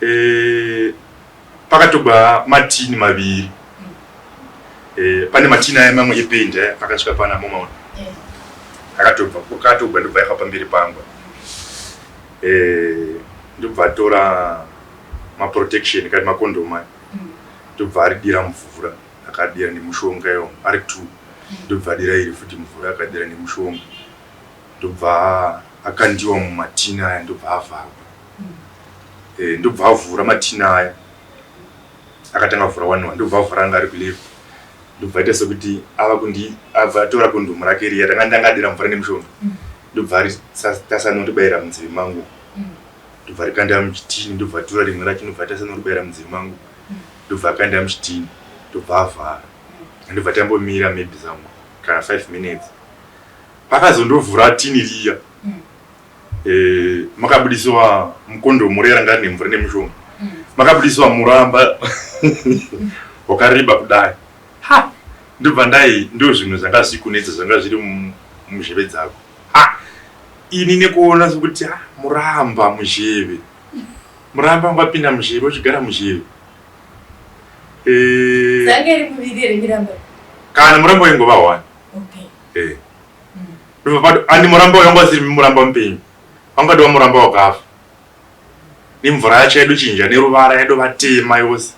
Eh, pakatogwa matini maviri. Eh, pane matini aya mamwe ependi aya akasvika pana momaona. Akatobva akatogwa ndobva yafa pamberi pangu. Eh, ndobva atora maprotection kati makondomu aya. Ndobva aridira mvura akadira nemushonga iyo ari two. Ndobva adira iri futi mvura akadira nemushonga. Ndobva akandiwa mumatini aya ndobva avharwa. Eh, ndobva avhura matini aya akatanga kuvhura one one ndobva avhura anga ari kuleft ndobva aita sekuti ava kundi abva atora kondomu rake riya ranga ndanga adira mvura nemushonga ndobva aritasanoribayira munzeve mangu ndobva rikandira muchitini ndobva atora rimwe racho ndobva atasanoribayira munzeve mangu ndobva akandira muchitini ndobva avhara ndobva tambomira maybe some kana 5 minutes pakazondovhura tini riya Eh, makabudisiwa mukondomu riya ranga rine mvura nemushonga makabudisiwa muramba wakareba kudai ha ndobva ndai ndo zvinhu zvanga zvikunetsa zvanga zviri muzheve dzako ha ini nekuona sekuti ha muramba muzheve muramba ungapinda muzheve uchigara muzheve eh, Zange iri muviri here miramba? Kana muramba waingova one. Okay. Eh. Andi muramba uyo wanga usiri muramba mupenyu. Wanga ndiwa muramba wakafa. Nemvura yacho yaidochinja neruvara yaidova tema yose.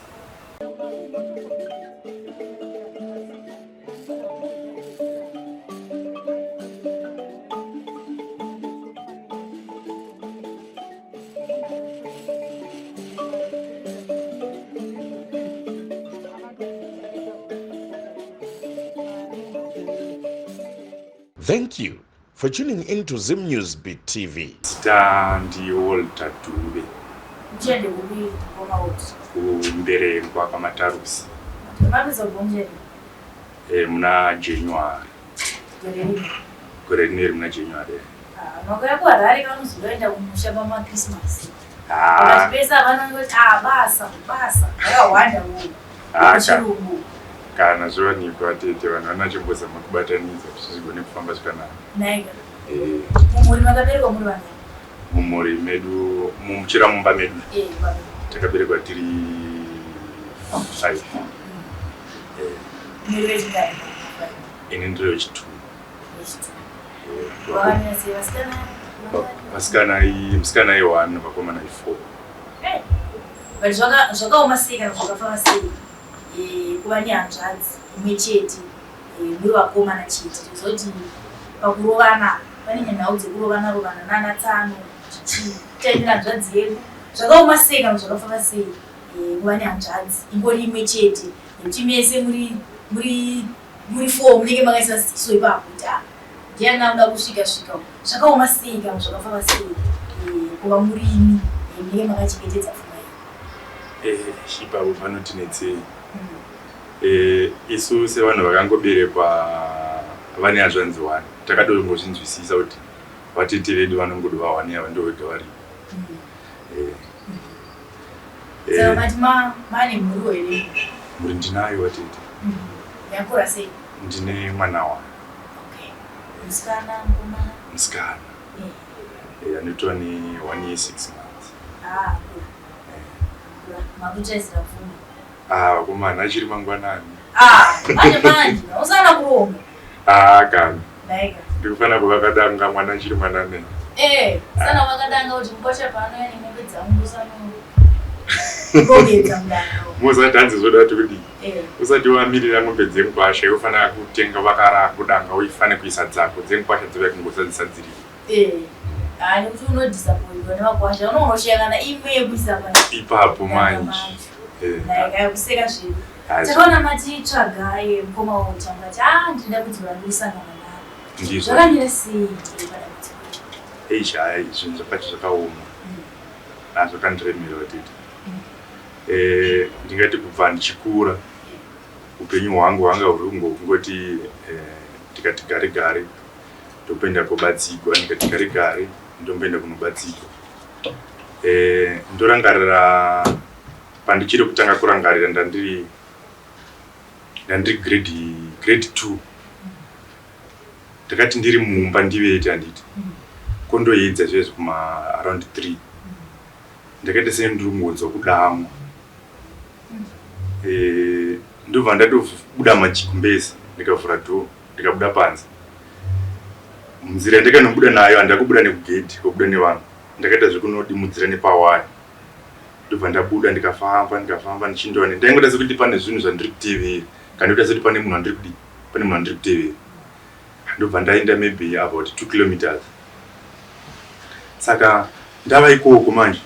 Thank you for tuning in to Zim News Beat TV. Zita ndi Walter Dube. Muchende kupi mukoma Walter? KuMberengwa kwaMatarusi. Mapedza kubva muchende? Eh, muna January. Gore rino? Gore rino iri muna January. Ah, makauya kuHarare kanozoenda kumusha pamaChristmas. Ah. Pesa vanongoti ah basa basa vakawanda wo. Ah, chirungu. Kana zvowanikwa tete vanhu vanachimbozama kubatanidza kuti zvigone kufamba zvakanaka. Naika. Eh. Mumhuri makaberekwa muri vangani? Mumhuri medu mumuchira mumba medu. Eh, baba. Takaberekwa tiri 5. Eh. Muri vechingani? Ini ndiri wechitwo. Wechitwo. Vasikana musikana i one vakomana i four. But zvakaoma sei kana zvakafamba sei eh, kuva nehanzvadzi imwe chete eh, muri vakomana chete tozoti pakurovana pane nyanhau dzekurovana rovana nana tsano chichitaimira hanzvadzi yedu zvakaoma sei kana zvakafamba sei eh, kuva nehanzvadzi ingori imwe chete nekuti mese muri muri muri four munenge makaisa ziso ipapo kuti ah ndiani akuda kusvika svika zvakaoma sei kana zvakafamba sei eh, kuva murimi eh, munenge makachengetedza pfuma iyi eh, ipapo panotinetsei isu sevanhu vakangoberekwa vane hazvanzi wani takatongozvinzwisisa kuti vatete vedu vanongodo vawani ava ndovega varipo Saka mati mane mhuriwo here? Mhuri ndinayo vatete. Yakura sei? Ndine mwana wangu. Okay. Musikana, mukomana? Musikana. Eh. Anoitwa ne 1 year 6 months. Ah, akura. Akura. Makuchaisira pfuma. Ah, vakomana achiri mangwanani. Ah, manje manje, usana kuronga. Ah, kana. Ndaika. Ndikufanira kuvakadanga mwana achiri mwana ne. Eh, sana vakadanga kuti mukwasha pano yani mombe dzangu ndosano. Rongedza mudanga. Mozati hanzi zvoda kuti kudii? Eh. Usati wamirira mombe dzemukwasha iwe ufanira kutenga vakara kudanga uifane kuisa dzako dzemukwasha dzouya kungozadzisa dziripo. Eh. Ah, nekuti unodisappointwa nevakwasha unonoshiya kana imwe yekuisa pa. Ipapo manje. Eh. Ndaika kuseka zvedu. Takaona mati tsvagai mukoma wauta mukati ah ndinoda kuti vandosangana navo. Ndizvo. Zvakamira sei padambudziko? Eish hayi zvinhu zvakacho zvakaoma. Ah zvakandiremera vatete. Eh ndingati kubva ndichikura upenyu hwangu hwanga huri kungoti eh, tikati gare gare ndokuenda kobatsigwa ndikati gare gare ndomboenda kunobatsigwa. Eh ndorangarira pandichiri kutanga kurangarira ndandiri ndandiri grade grade 2 ndakati ndiri mumba ndivete handiti kondoedza zvezvo kuma around 3. Ndakaita sendiri kungonzwa kudamwa. Eh, ndobva ndatobuda machikumbezi ndikavhura door ndikabuda panze. Munzira yandakanobuda nayo handina kubuda nekugedhi kobuda nevanhu. Ndakaita zvekunodimudzira nepawaya. Ndobva ndabuda ndikafamba ndikafamba ndichindoona ndaingoita sekuti pane zvinhu zvandiri kutevera kana ndoita sekuti pane munhu andiri kudii pane munhu andiri kutevera. Ndobva ndaenda maybe about 2 kilometers. Saka ndava ikoko manje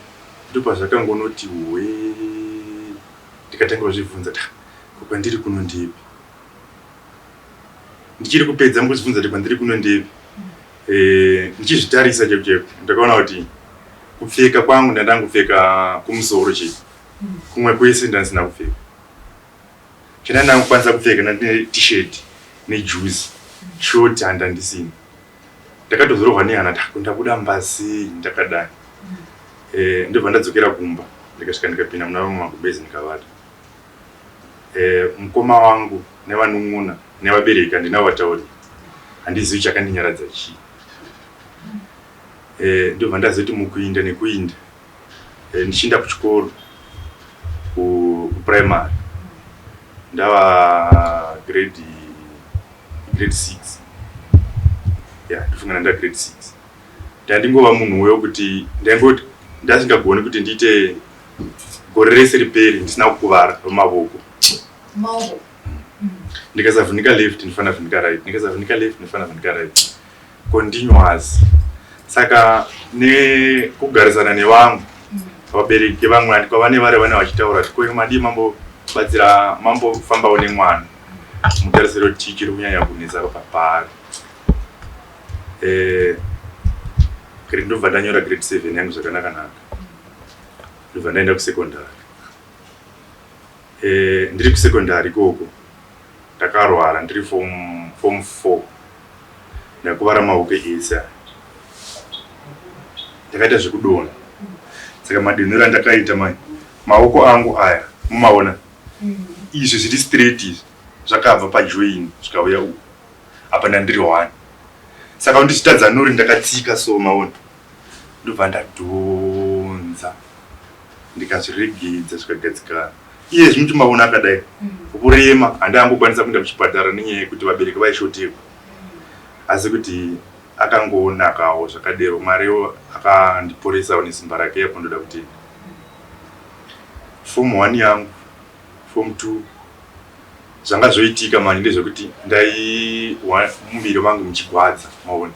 ndopazvakangonoti hwee ndikatanga kuzvibvunza ta ko kwandiri kuno ndepi ndichiri kupedza mukuzvibvunza kuti kwandiri kuno ndepi eh, ndichizvitarisa chaipo chaipo ndakaona kuti kupfeka kwangu ndandangupfeka kumusoro chete kumwe kwese ndandisina kupfeka chandandangukwanisa kupfeka ndandine t-shirt nejuzi short handandisina ndakatozorohwa nehana tako ndabuda mumba sei ndakadai eh, ndobva ndadzokera kumba ndikasvika ndikapinda muna vamwe magumbezi ndikavata eh, mukoma wangu nevanun'una nevabereki handina vatauri handizivi chakandinyaradza chii eh, ndobva ndazoti mukuinda nekuinda eh, ndichiinda kuchikoro kuprimary ndava grade grade 6 ya ndofunga nda grade 6 ndandingova munhu uyo kuti ndaingoti ndasingagoni kuti ndiite gore rese riperi ndisina kukuvara pamavoko ndikasavhunika left ndinofanira vhunika right ndikasavhunika left ndinofanira vhunika right continuous saka nekugarisana nevamwe vabereki vamwe andi kwavane vari vane vachitaura kuti koyo madii mambobatsira mambofambawo nemwana mutarisiro chii chiri kunyanya kunetsa paari eh, ndobva ndanyora grade 7 yangu zvakanaka naka ndobva ndaenda kusecondary eh, ndiri kusecondary ikoko ndakarwara ndiri form form 4 ndakuvara maoko ese aya ndakaita zvekudonha saka madonhero andakaita mai maoko angu aya mumaona izvi zviri straight izvi zvakabva pajoin zvikauya uku apa ndandiri one saka ndichitadza nuri ndakatsika so maona ndobva ndadhonza ndikazviregedza zvikagadzikana iye zvino timaona akadai kurema handangokwanisa kuenda kuchipatara nenyaya yekuti vabereki vaishotekwa asi kuti akangonakawo zvakadero mwariwo akandiporesawo nesimba rake yapo ndoda kutenda form one yangu form two zvanga zvoitika manje ndezvekuti ndai muviri wangu muchigwadza maona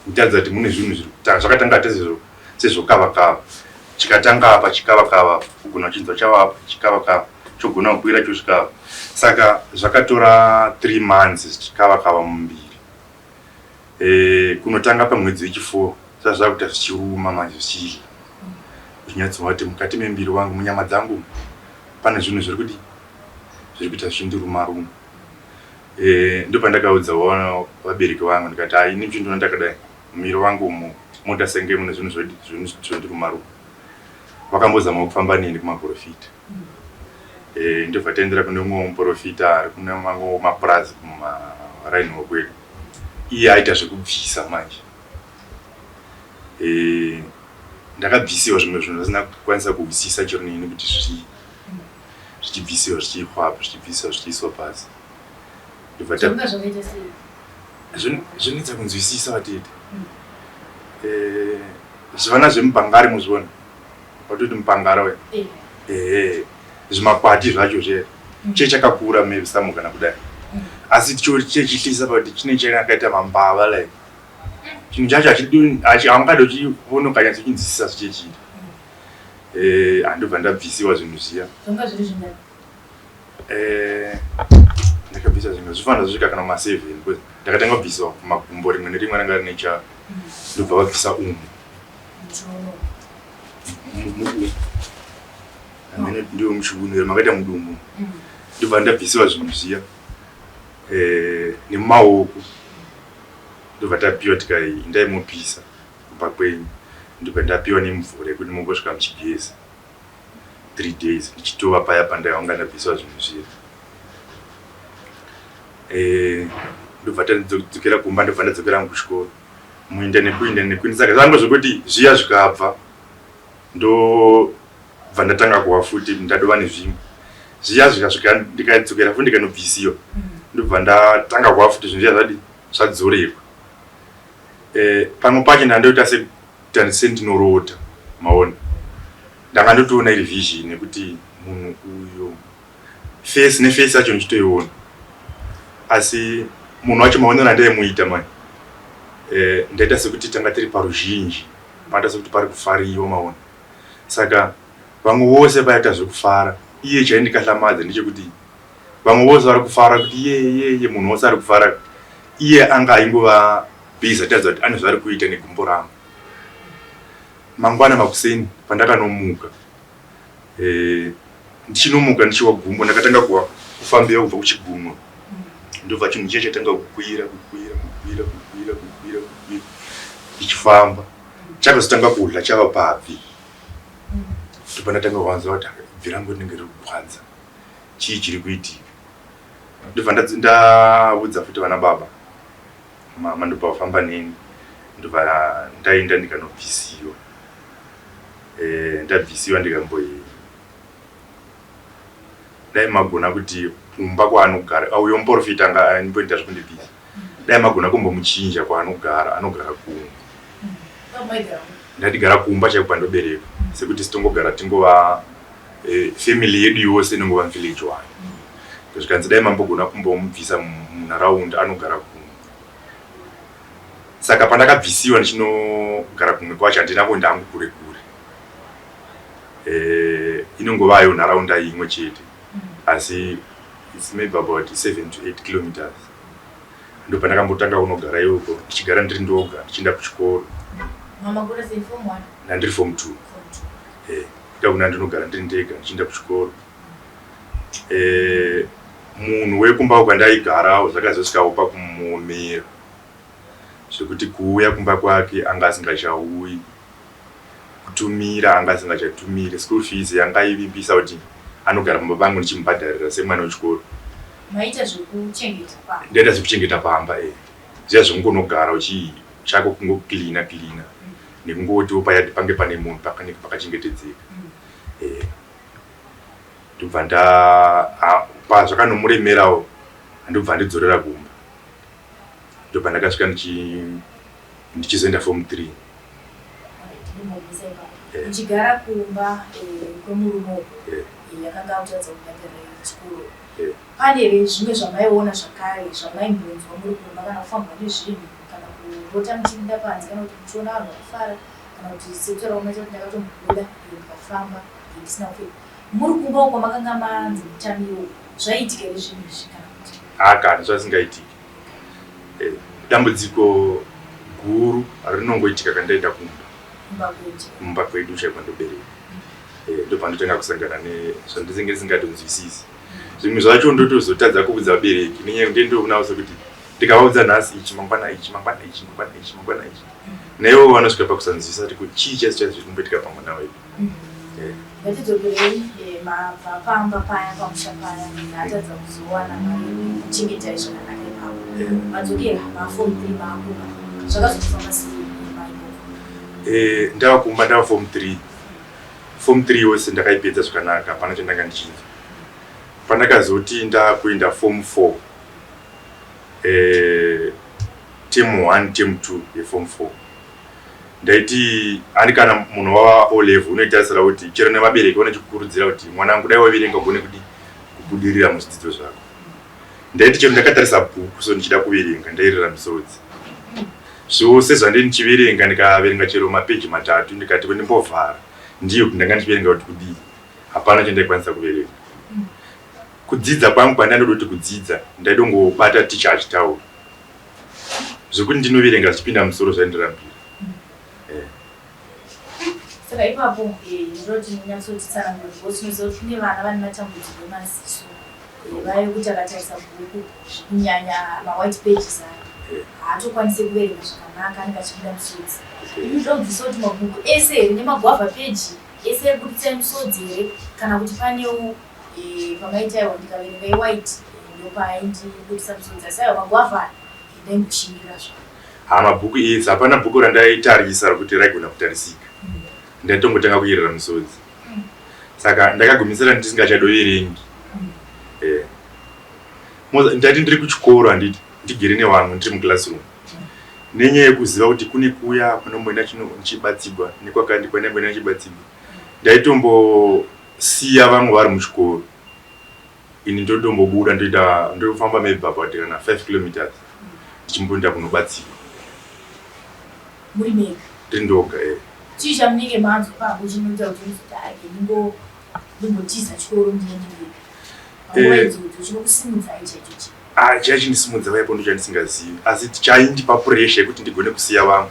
kutaridza kuti mune zvinhu zviri kutanga zvakatanga ate sezvokavakava chikatanga apa chikavakava apa kugona kuchinzwa chava apa chikavakava chogona kukwira chosvika apa saka zvakatora 3 months zvichikavakava mumuviri e, kunotanga pamwedzi wechifour zvazvakuita zvichiruma manje zvichidya zvinyatsoa kuti mukati memuviri wangu munyama dzangu pane zvinhu zviri kudi zviri kuita zvichindiruma ruma Eh, ndopandakaudza vabereki vangu ndikati hai ini muchindiona ndakadai muviri wangu umu moita senge mune zvinhu zvondiruma-ruma vakambozama kufamba neni kumaporofita eh, ndobva taendera kune umwe muporofita ari kune mamwe mapurazi kumaraini wekwedu iye aita zvekubvisa manje eh, ndakabvisiwa zvimwe zvinhu zvasina kukwanisa kuhwisisa chero neni kuti zvii zvichibvisiwa zvichiiswa apa zvichibvisiwa zvichiiswa pasi zvinetsa kunzwisisa vatete hmm. eh, zvivana zvemupangari muzviona watoti mupangara we eh. eh, zvimakwati zvacho zve hmm. che chakakura maybe samu kana kudai hmm. asi chechihlisa pakuti chine chakaita mambava like chinhu chacho haungade uchiona ukanyatsochinzwisisa zvichechiita Eh, handobva ndabvisiwa zvinhu zviya Zvanga zviri zvingani? Eh, ndakabvisa zvinhu zvifanira zvosvika kana ma7 because ndakatanga kubvisiwa kumagumbo rimwe nerimwe ranga rine cha ndobva vabvisa umu Muchiuno. Mu- hamene ndiwo muchiuno here makaita mudumbu ndobva ndabvisiwa zvinhu zviya Eh, nemumaoko ndobva tapiwa tikai indai mopisa kumba kwenyu ndobva ndapiwa nemvura yekuti mungosvika muchigeza 3 days ndichitova paya pandaiwanga ndabviswa zvinhu zviya eh, ndobva tadzokera kumba ndobva ndadzokera hangu kuchikoro muinda nekuinda nekuinda saka zvanga zvekuti zviya zvikabva Ndobva ndatanga kuwa futi, ndadova nezvimwe zviya, zvikasvika ndikadzokera futi ndikanobvisiwa. Ndobva ndatanga kuwa futi, zvinhu zviya zvadi zvadzorerwa. Pamwe pacho ndandoita sekuita sendinorota, maona, ndanga ndotoona iri vision yekuti munhu uyo face neface yacho ndichitoiona, asi munhu wacho maonero andaimuita mani, ndaita sekuti tanga tiri paruzhinji, paita sekuti pari kufariwa, maona. Saka vamwe vose vaita zvekufara, iye chaindikahlamadza ndechekuti vamwe vose vari kufara kuti ye ye ye, munhu wose ari kufara, iye anga aingova busy ataridza kuti ane zvaari kuita negumbo rangu. Mangwana makuseni pandakanomuka, ndichinomuka ndichiwa gumbo, ndakatanga kuwa kufambira kubva kuchigunwe, ndobva chinhu chiya chatanga kukwira, kukwira, kukwira, kukwira, kukwira, kukwira, ndichifamba, chakazotanga kudla chava pabvi. Ndobva ndatanga kuwanza kuti bvi rangu rinenge riri kurwadza, chii chiri kuitika? Ndobva ndaudza futi vana baba, mama, ndobva vafamba neni, ndobva ndaenda ndikanobvisiwa. Ndabvisiwa, ndikamboi dai magona kuti kumba kwaanogara uyo muprofita anga aimboita zvekundibvisa, dai magona kumbomuchinja kwaanogara, anogara kumwe. Ndatigara kumba chaiko pandoberekwa, sekuti sitongogara tingova family yedu yose inongova village one. Zvikanzi dai mambogona kumbomubvisa munharaunda, anogara kumwe. Saka pandakabvisiwa ndichinogara kumwe kwacho, handina kuenda hangu kure kure, inongovayo nharaunda imwe chete, asi it's maybe about 7 to 8 kilometers. Ndo pandakambotanga kunogara ikoko, ndichigara ndiri ndoga, ndichienda kuchikoro. Ndandiri form 2. Ita kuna ndinogara ndiri ndega, ndichienda kuchikoro. Munhu wekumba kwandaigarawo zvakazosvikawo pakumuomera zvekuti kuuya kumba kwake anga asingachauyi, kutumira anga asingachatumiri school fees yanga aivimbisa kuti anogara pamba pangu ndichimubhadharira semwana wechikoro. Maita zvekuchengeta pamba? Ndaita zvekuchengeta pamba, zviya zvekungonogara uchi chako kungocleana cleana nekungotiwo payadhi pange pane munhu pakanenge pakachengetedzeka. Ndobva nda pazvakanomuremerawo, ndobva ndidzorera kumba, ndobva ndakasvika ndichizoenda form 3. Uchigara kumba kwemurume uko yakanga akutadza kubhadharira chikoro, pane here zvimwe zvamaiona zvakare, zvamaimbonzwa muri kumba, kana kufambwa nezvinhu, kana kurota muchibuda panze, kana kuti muchiona vanhu vakufara, kana kuti sekutaura kwamaita kuti ndakatombobuda ndikafamba ndisina kupfeka, muri kumba uko makanga manzi mutamiro, zvaiitika here zvinhu izvi kana kuti? Hakana, zvasingaitiki. Dambudziko guru rinongoitika kandaenda kumba. Kumba kwedu? Kwedu chaiko ndobereka, ndopandotanga kusangana nezvandinenge ndisingatonzwisisi. Zvimwe zvacho ndotozotadza kuudza vabereki nenyaya yekuti ndoonawo sekuti ndikavaudza nhasi ichi, mangwana ichi, mangwana ichi, mangwana ichi, mangwana ichi, naivo vanosvika pakusanzwisisa kuti chii chaizvo chaizvo zviri kumboitika pamwana wedu. Ngatidzokerei mabva pamba paya, pamusha paya, munhu atadza kuzowana mari yekuchengetai zvakanaka ipapo. Madzokera maform 3, maakumba, zvakazofamba sei maikoko? Ndava kumba, ndava form 3. Form 3 yose ndakaipedza zvakanaka, hapana chandanga ndichinzwa. Pandakazoti ndakuenda form 4, term 1, term 2 yeform 4, ndaiti ani kana munhu wava O level unoitarisira kuti chero nevabereki vanochikukurudzira kuti mwanangu dai waverenga ugone kudi kubudirira muzvidzidzo zvako. Ndaiti chero ndakatarisa bhuku so ndichida kuverenga, ndairira misodzi. Zvose zvandii ndichiverenga, ndikaverenga chero mapeji 3, ndikati ndimbovhara, ndiyo kuti ndanga ndichiverenga kuti kudii, hapana chandaikwanisa kuverenga. Kudzidza kwangu kwandandoda kuti kudzidza, ndaidongobata ticha achitaura, zvekuti ndinoverenga zvichipinda musoro zvaindirambira. Saka ipapo ndinoti munyatsotitsanangura, because tinoziva kuti kune vana vane matambudziko emaziso, vayo kuti akatarisa bhuku, kunyanya mawhite pages aya, haatokwanisi kuverenga zvakanaka, anenge achibuda misodzi. Ini ndinobvisa kuti mabhuku ese here nemagwavha peji ese ebuditsai misodzi here, kana kuti panewo pamaiti aiwa, ndikaverenga iwhite ndopaaindibudisa misodzi, asi aiwa, magwavha aya ndaimboshingira zvavo? Ha, mabhuku ese, hapana bhuku randaitarisa rokuti raigona kutarisika. Ndaitongotanga kuyerera misodzi. Saka ndakagumisira ndisingachadoverengi. Ndati ndiri kuchikoro handiti ndigere nevamwe ndiri muclassroom. Nenyaya yekuziva kuti kune kuya kunomboenda chibatsigwa nekwakandi kwandamboenda chibatsigwa. Ndaitombosiya vamwe vari muchikoro. Ini ndotombobuda ndoita ndofamba maybe about kana 5 kilometers ndichimboenda kunobatsirwa. Muri mega? Ndiri ndoga eh. Chii chamunenge manzwa ipapo chinoita kuti muzoti ake ndimbotiza chikoro ndiende ndega? Panguva idzodzo chinokusimudzai chaicho chii? Ah, chachindisimudza vaipo ndochandisingazivi, asi chaindipa pressure yekuti ndigone kusiya vamwe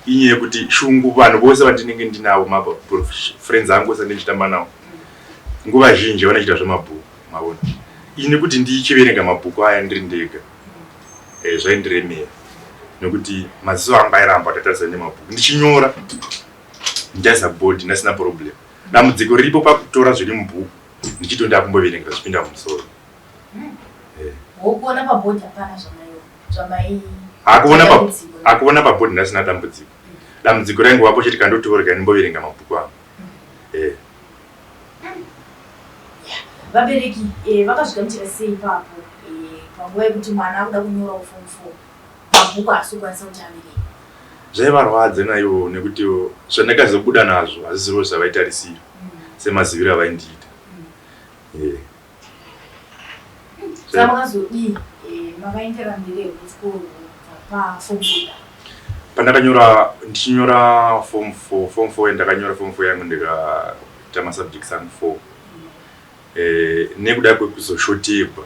inyaya yekuti shungu vanhu vose vandinenge ndinavo mafriends angu ose andichitamba nawo nguva zhinji vanochita zvemabhuku maona ini kuti ndichiverenga mabhuku aya ndiri ndega zvaindiremera nekuti maziso angu airamba atatarisa nemabhuku ndichinyora ndichaisa bhodhi ndasina problem. Dambudziko riripo pakutora zviri mubhuku ndichito ndakumboverenga zvipinda mumusoro. Wokuona pabhodhi hapana zvamai Akuona pabhodhi ndasina dambudziko. Dambudziko raingovapo chete kandotorega ndimboverenga mabhuku angu. Vabereki vakazvigamuchira sei ipapo panguva yekuti mwana akuda kunyorawo form 4 mabhuku haasi kukwanisa kuti averenge? Zvaivarwadza naivo nekuti zvandakazobuda nazvo hazvisiwo zvavaitarisira semaziviro avaindiita. Saka makazodii? Makaendera mberi here kuchikoro paform 4? Pandakanyora ndichinyora form 4, form 4 ndakanyora form 4 yangu ndikaita masubjects angu 4. Nekuda kwekuzoshotegwa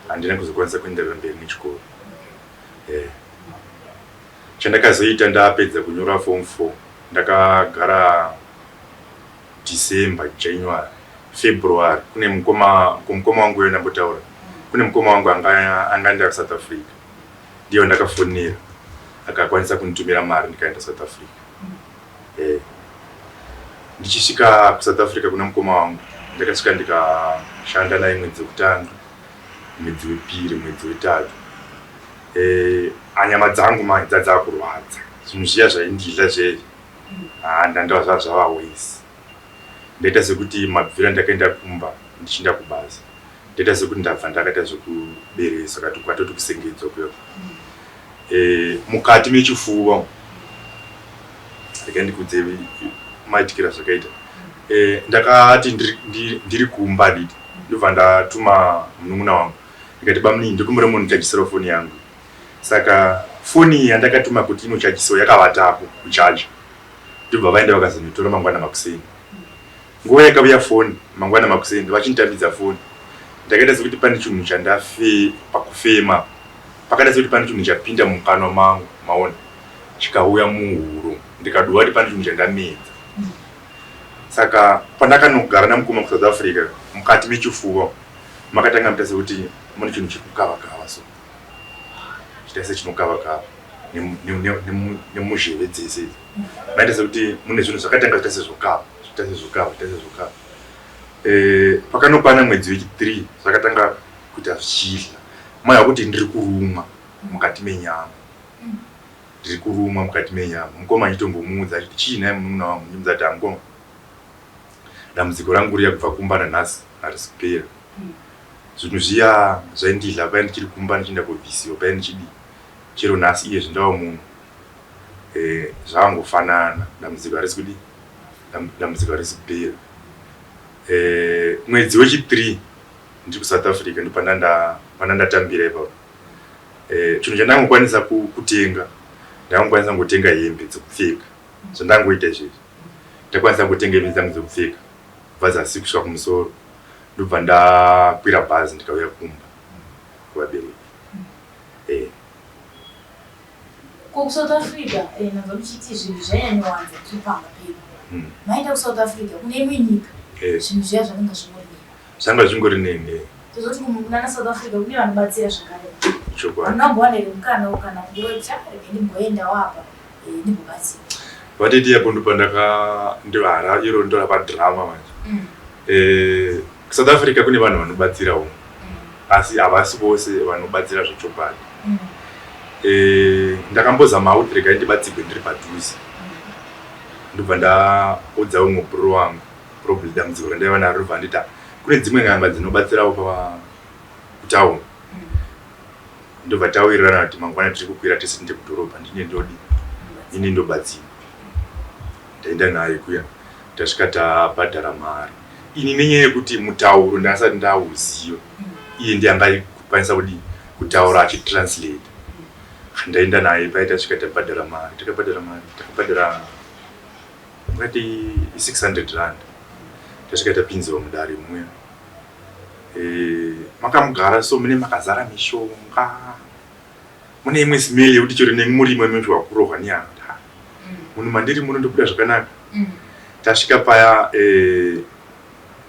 handina kuzokwanisa kuenderera mberi nechikoro. Chandakazoita ndapedza kunyora form 4 ndakagara December, January, February kune mukoma kumukoma wangu uyo ndambotaura kune mukoma wangu anga anga kuSouth Africa ndiyo ndakafonera akakwanisa kunditumira mari ndikaenda South Africa. Ndichisvika kuSouth Africa kuna mukoma wangu ndakasvika ndikashanda naye mwedzi wekutanga, mwedzi wepiri, mwedzi wetatu. Anyama dzangu manje dzadzakurwadza zvinhu zviya zvaindidla zvezvi ndandava zvava zvava worse. Ndaita sekuti mabvira ndakaenda kumba ndichienda kubasa ndaita sekuti ndabva ndakaita zvekubereswa kati kwatoti kusengedzwa kuya. Mukati mechifuva regai ndikudze maitikira zvakaita. Ndakati ndiri kumba didi ndobva ndatuma munun'una wangu ndikati bamunini ndikumbira mundichajisira foni yangu. Saka foni yandakatuma kuti inochajisiwa yakavatapo kuchaja ndobva vaenda vakazonditora mangwana makuseni. Nguva yakauya foni mangwana makuseni vachinditambidza foni ndakaita sekuti pane chinhu chandafe pakufema pakaita sekuti pane chinhu chapinda mukanwa mangu maona chikauya muhuro ndikaduwa kuti pane chinhu chandamedza. Saka pandakanogara namukoma kuSouth Africa mukati mechifuva makatanga muita sekuti mune chinhu chiri kukava kava so chita sechinokava kava nemuzheve dzese idzi maita sekuti mune zvinhu zvakatanga zviita sezvokava zviita sezvokava zviita sezvokava. Pakanokwana mwedzi wechi3 zvakatanga kuita zvichidla maiva kuti ndiri kurumwa mukati menyama ndiri kurumwa mukati menyama. Mukoma achitombomuudza achiti chii nhai munun'una wangu ndimuudza kuti amukoma dambudziko rangu riya kubva kumba nanhasi harisi kupera. Zvinhu zviya zvaindidla paya ndichiri kumba ndichienda kobvisiwa paya ndichidii chero nhasi iye zvindava muno zvakangofanana dambudziko harisi kudii dambudziko harisi kupera. Mwedzi wechi3 ndiri kuSouth Africa ndopandandatambira ipapo. Chinhu chandangokwanisa kutenga ndakangokwanisa kungotenga hembe dzekupfeka zvandangoita izvezvi ndakwanisa kungotenga hembe dzangu dzekupfeka kubva zasi kusvika kumusoro ndobva ndakwira bhazi ndikauya kumba kuvabereki. Ko kuSouth Africa ndanzwa muchiti zvinhu zvainyanya tiri pamba pedu. Maenda kuSouth Africa kune imwe nyika zvinhu zviya zvakanga zvingori neni. Zvanga zvingori neni. Tozoti kunana South Africa kune vanobatsira zvakare. Chokwadi. Hamuna kumbowana here mukana kana nguva yekuti rege ndimboendawo apa ndimbobatsira. Vatete yapo ndopandaka ndohara iro ndorapa drama manje. South Africa kune vanhu vanobatsirawo asi havasi vose vanobatsira zvechokwadi. Ndakambozama kuti regai ndibatsirwe ndiri padhuze. Ndobva ndaudza umwe bro wangu probably dambudziko randaiva naro, ndobva nditi kune dzimwe n'anga dzinobatsirawo kutauni. Ndobva tawirirana kuti mangwana tiri kukwira tese tiende kudhorobha, ndine ndodi ini ndobatsira. Ndaenda naye kuya, tasvika tabhadhara mari. Ini nenyaya yekuti mutauro ndasati ndauziva, iye ndiye anga aikwanisa kudii, kutaura achitranslate. Ndaenda naye paye, tasvika tabhadhara mari, takabhadhara mari, takabhadhara ungati 600 rand. Tasvika tapinziwa mudare muya, makamugara so mune makazara mishonga, mune imwe smell yekuti chero nemurimo imwe wakurohwa nehana. Munhu mandiri muno ndobuda zvakanaka. Tasvika paya,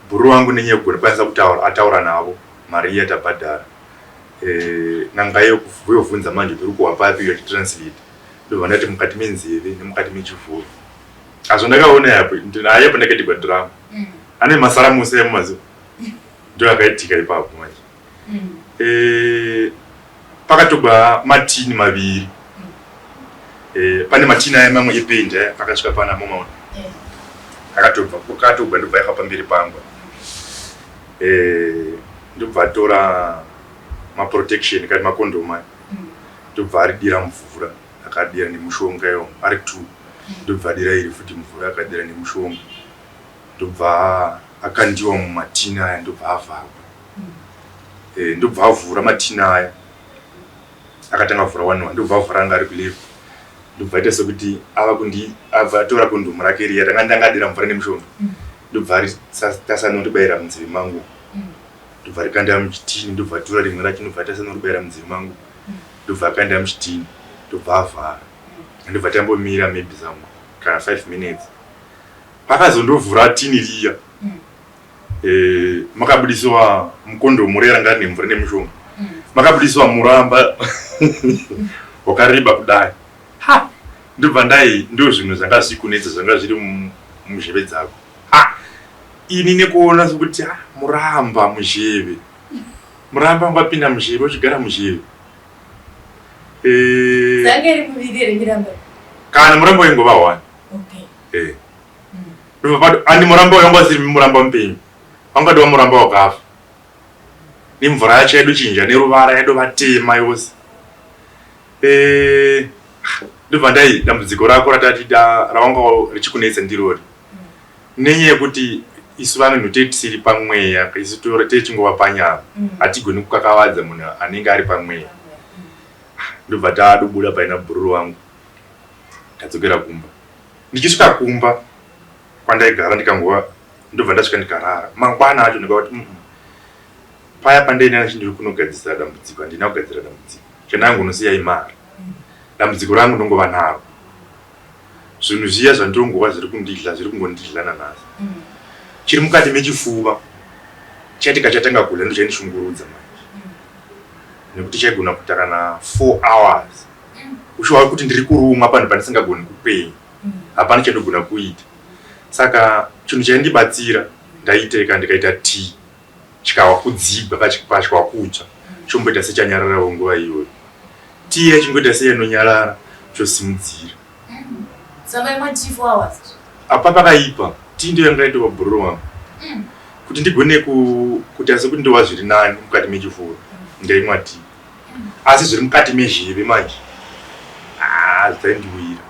bhuru wangu nenyaya yekugona kwanisa kutaura ataura navo, mari iya tabhadhara. N'anga iyo yovhunza manje tiri kuwa papi, iyo achitranslate. Ndobva ndati mukati menzeve nemukati mechivhuro. Azvo ndakaona yapo ayepo ndakaitirwa drama ane masaramusi emumazuva, ndo akaitika ipapo manje. Pakatogwa matini maviri. Pane matini aya mamwe ependi aya akasvika pana momaona akatobva akatogwa, ndobva yafa pamberi pangu. Ndobva atora maprotection kati makondomu aya, ndobva aridira mvura akadira nemushonga iwo ari two, ndobva adira iri futi mvura akadira nemushonga, ndobva akandiwa mumatini aya, ndobva avharwa. Ndobva avhura matini aya, akatanga kuvhura one one, ndobva avhura anga ari kuleft, ndobva aita sekuti ava kundi abva atora kondomu rake riya ranga ndanga adira mvura nemushonga, ndobva tasanoribayira munzeve mangu, ndobva rikanda muchitini, ndobva atora rimwe racho, ndobva tasanoribayira munzeve mangu, ndobva akanda muchitini, ndobva avhara, ndobva tambomira maybe some kana 5 minutes. Pakazondovhura tini riya, makabudisiwa mukondomu riya ranga rine mvura nemushonga, makabudisiwa muramba wakareba kudai. Ha, ndobva ndai ndo zvinhu zvanga zvichikunetsa zvanga zviri muzheve dzako. Ha, ini nekuona sekuti ha, muramba muzheve, muramba ungapinda muzheve uchigara muzheve? Zange iri muviri here miramba? Kana muramba waingova one. Andi muramba uyu wanga usiri muramba mupenyu, wangadiwa muramba wakafa, nemvura yacho yaidochinja neruvara, yaidova tema yose. Ndobva ndai dambudziko rako ratati rawanga richikunetsa ndirori nenyaya yekuti isu vanhu tetisiri pamweya, isu techingova panyama, hatigoni kukakavadza munhu anenge ari pamweya. Ndobva tadobuda paina bhururu wangu, tadzokera kumba. Ndichisvika kumba kwandaigara, ndikangova ndobva ndasvika ndikarara. Mangwana acho ndikavati, Paya pandaenda ndiri kunogadzisa dambudziko, handina kugadzira dambudziko. Chandangonosiya imari. Dambudziko rangu ndongova naro, zvinhu zviya zvandongova zviri kundidla zviri kungondidla nanhasi. Chiri mukati mechifuva chaitika chatanga kudla, ndo chaindishungurudza manje, nekuti chaigona kuita kana 4 hours uchiwa kuti ndiri kurumwa panhu pandisingagoni kukwenya, hapana chandogona kuita. Saka chinhu chaindibatsira ndaiteka ndikaita tea, chikawa kudzigwa pachikawa kutsva, chomboita sechanyararawo nguva iyoyo. Tea yachingoita seyanonyarara, chosimudzira. Saka imwe tea 4 hours? Apa pakaipa. Tea ndiyo yanga yaitova bhururu wangu kuti ndigone kuita sekuti ndova zviri nani mukati mechifuva. Ndaimwa tea, asi zviri mukati mezheve manje, ah, dzaindiwira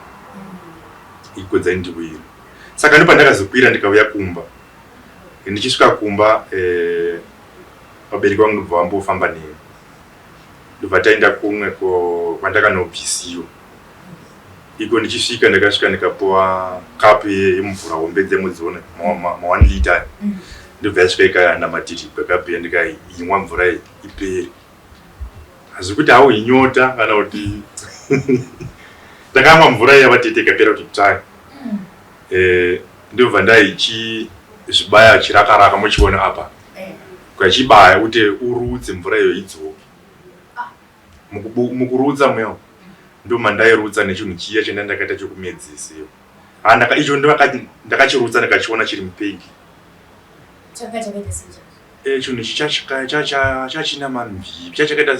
iko, dzaindiwira. Saka ndopandakazokwira ndikauya kumba. Ndichisvika kumba, vabereki vangu ndobva vambofamba neni, ndobva taenda kumwe kwandakanobvisiwa iko. Ndichisvika, ndakasvika ndikapuwa kapu yemvura hombe dzemudziona ma1 liter, ndobva yasvika ikanamatirigwa kapu iya, ndikaimwa mvura iyi ipere. Hazvi kuti hauinyota kana kuti ndakamwa mvura iya vatete ikapera kuti tsvai. Ndobva ndaichizvibaya chirakaraka, muchiona apa, ukachibaya kuti urutse mvura iyo idzoke. Mukurutsa muya ndo mandairutsa nechinhu chiya chenda ndakaita chokumedzisiwa. Icho ndakachirutsa ndikachiona chiri mupegi. Changa chakaita sei chacho? Chinhu ichi chachina mamvivi, chachakaita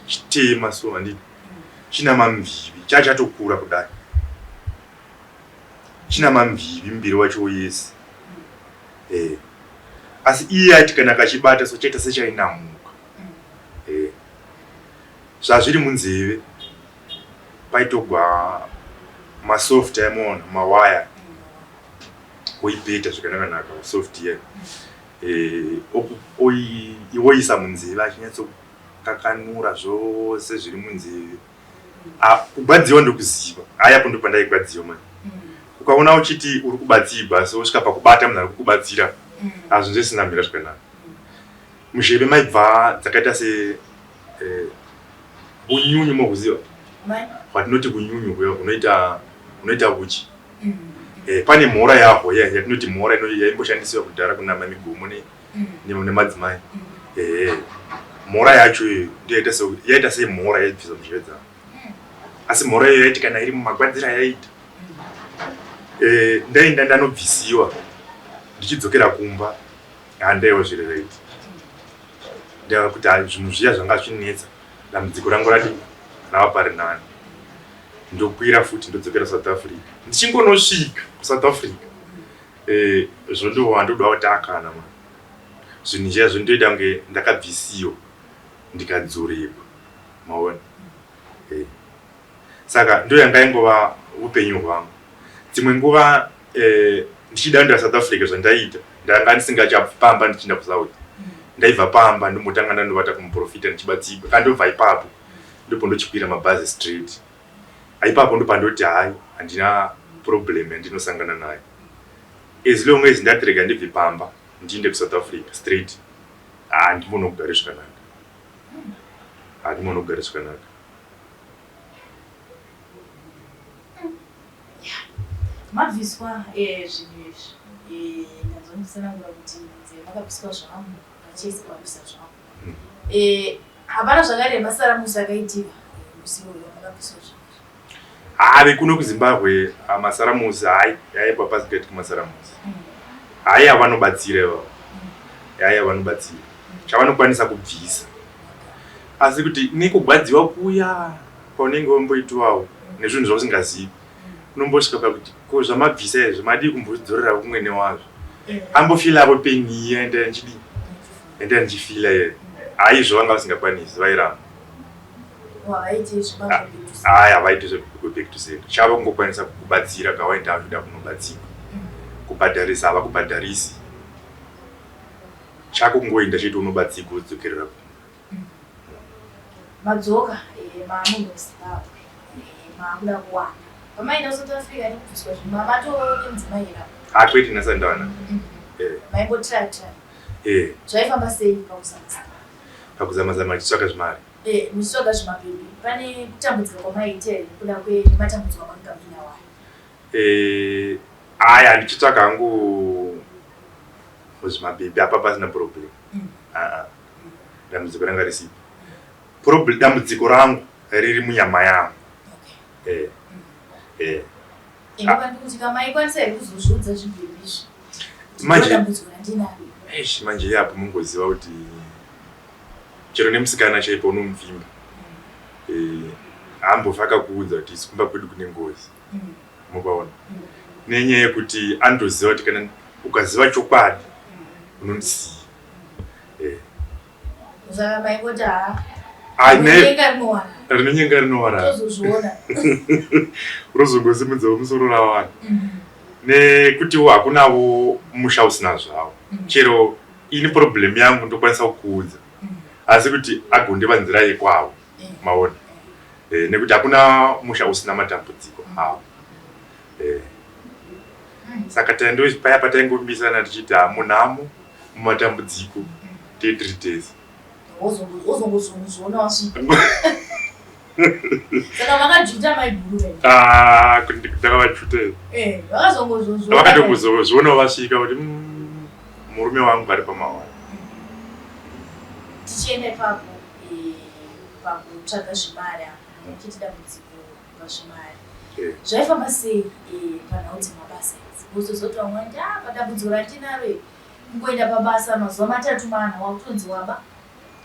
chitema so, handiti china mamvivi, chachatokura kudai. China mamvivi muviri wacho wese. Eh. Asi iye aiti kana akachibata so chaita sechainamuka. Eh. Zvazviri munzeve paitogwa masoft aimuona mawaya oipeta zvakanakanaka soft iya eh, oisa munzeve achinyatsokakakanura zvose zviri munzeve. Ah, kugwadziwa ndokuziva hayi apo ndopandaigwadziwa mani mm. ukaona uchiti uri kubatsirwa asi wosvika pakubata munhu ari kukubatsira mm. hazvinhu zvisina mira zvakanaka mm. muzheve maibva dzakaita se eh, unyunyu mokuziva hwatinoti kunyunyu huya hunoita hunoita uchi mm. eh, pane mhora yahwo yatinoti mhora yaimboshandisiwa kudhara kunama migomo ne mm. nemadzimai mm. eh, mhora yacho iyo ndiyo yaita semhora yaibvisa muzheve dzavo mm. asi mhora iyo yaiti kana iri mumagwadzira yaita eh, ndaenda ndanobvisiwa ndichidzokera kumba handaiwa zviri right ndaiva kuti zvinhu zviya zvanga zvinetsa dambudziko rangu radii rava pari nani ndokwira futi ndodzokera south africa ndichingonosvika kusouth africa Eh, zvondowa ndoda kuti akana ma zvinhu zviya zvondoita kunge ndakabvisiwa ndikadzorerwa maona eh. Saka ndo yanga ingova upenyu hwangu dzimwe nguva eh, ndichida kuenda South Africa zvandaiita ndanga ndisingachabvi pamba ndichienda kuSouth ndaibva pamba ndombotanga ndandovata kumuprofita ndichibatsirwa kana ndobva ipapo ndipo ndochikwira mabhazi straight Ipapo ndopandoti hayi handina problem yandinosangana nayo as long as ndati rega ndibve pamba ndiinde kuSouth Africa straight handimbono kugare zvakanaka handimbono kugare zvakanaka. Mabviswa eh, zvinhu izvi eh, ndanzwa muchitsanangura kuti nzeve makabviswa zvangu pachese mabvisa zvangu hmm. eh, Hapana zvakare masaramusi akaitika musi uyu makabviswa zvinhu. Haa vekuno kuZimbabwe ah, masaramusi hayi yaipa pasi kuita kumasaramusi. Mm. Hayi avanobatsira ivavo. Mm. Hayi avanobatsira. Mm. Chavanokwanisa kubvisa. Asi kuti nekugwadziwa kuya kwaunenge wamboitwawo mm. nezvinhu zvausingazivi. Mm. Unombosvika pakuti ko zvamabvisa izvi madii kumbodzorera kumwene wazvo. Mm. Ambofila pain iya ende ndichidii. Ende ndichifila iye. Hayi izvo vanga vasingakwanisi vairamba. Hayi havaiti zvego back to sender. Chavo kungokwanisa kukubatsira kawaenda akuda kunobatsirwa. Kubhadharisa havakubhadharisi. Chako kungoenda chete unobatsirwa wodzokerera kumba. Madzoka eh, maamunhu muZimbabwe eh, maakuda kuwana pamaenda kuSouth Africa nekubviswa zvinhu mamatoo nemudzimai here apa? Ah, kwete nhasi handawana. Eh. Maimbotraya traya. Eh. Zvaifamba sei pakuzama zama? Pakuzama zama tichitsvaka zvimari. Eh, muchitsvaga zvimabhebhi. Pane kutambudzika kwamaiita here nekuda kwematambudziko amanga muinawo aya? Eh, aya ndichitsvaka hangu zvimabhebhi apa pasina problem. Mm. Ah ah. Dambudziko ranga risipo. Problem dambudziko rangu riri munyama yangu. Okay. Eh. Mm. Eh. Inga ndikuti kama aikwanisa here kuzozviudza zvibhebhi izvi? Manje eish manje iyapo mungoziva kuti chero nemusikana chaipo unomupfimba mm. eh, haambofi akakuudza kuti isu kumba kwedu kune ngozi mm. mukaona mm. nenyaya yekuti anotoziva kuti kana ukaziva chokwadi unondisiya eh. Saka maingoti haa. Rinonyenga rinowana. Tozozviona. Rozongosimudzawo musoro rawana. Mm. Nekutiwo hakunavo musha usina zvawo. Mm. Chero ini problem yangu ndokwanisa kukuudza. Mm. Asi kuti agondiva nzira yekwavo. Mm. Maona. Eh, nekuti hakuna musha usina matambudziko awo. Eh. Saka taindo paya pataingombisana tichiti hamunhamo mumatambudziko tetiri tese. Wozongozviona wasvika. Saka vakajuta maiguru. Ah, ndakavajuta. Eh, vakazongozviona. Vakatongozviona vasvika kuti mm, murume wangu ari pamawara. Tichienda ipapo eh, pakutsvaga zvimari apa, muchiti dambudziko pazvimari eh. Zvaifamba sei eh, panhau dzemabasa idzi? Wozozoti vamwe vanoti ah, padambudziko randinaro iri kungoenda pabasa mazuva matatu mana wakutonzi waba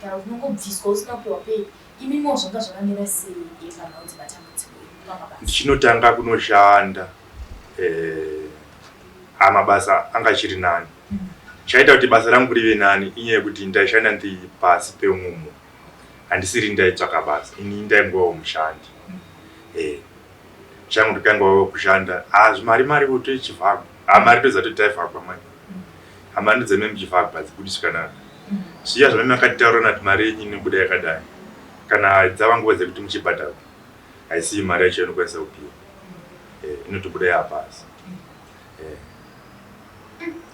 kana kuti unongobviswa usina kupiwa pei. Imimiwo zvanga zvakamira sei eh, panhau dzematambudziko pamabasa? Ndichinotanga kunoshanda Eh, mabasa anga achiri nani. Chaita kuti basa rangu rive nani inyaya yekuti ndaishanda ndiri pasi peumwe munhu, handisiri ndaitsvaka basa ini, ndaingovawo mushandi. Eh, changu ndikangovawo kushanda. Ah, zvimari mari votoichivhagwa. Ah, mari ndozati taivhagwa mani, hamari ndodzame muchivhagwa hadzibudi zvakanaka. Zviya zvamai makatitaura nati mari yenyu inobuda yakadai, kana dzava nguva dzekuti muchibhadharwa, haisi mari yacho inokwanisa kupiwa. Eh, inotobuda yapasi. Eh,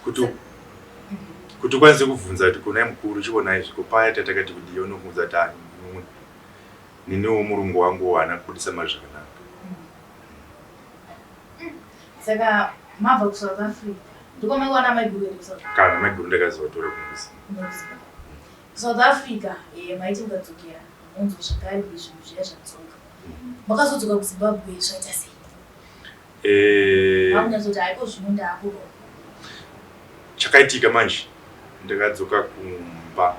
kuti ukwanise kubvunza kuti kunai mukuru, chionai zviko paya tatakati kudii, unokuudza kuti ah, niniwo murungu wangu haana kubudisa mari zvakanaka. Saka mabva kuSouth Africa, ndiko maikuwana maiguru here kuSouth? Kana maiguru ndakazovatora kuno. South Africa, maiti mukadzokera munzwa zvakare zvinhu zviya zvadzoka. Makazodzoka kuZimbabwe zvaita sei? Makunyatsoti haiko zvino ndaakurohwa? Chakaitika manje, ndakadzoka kumba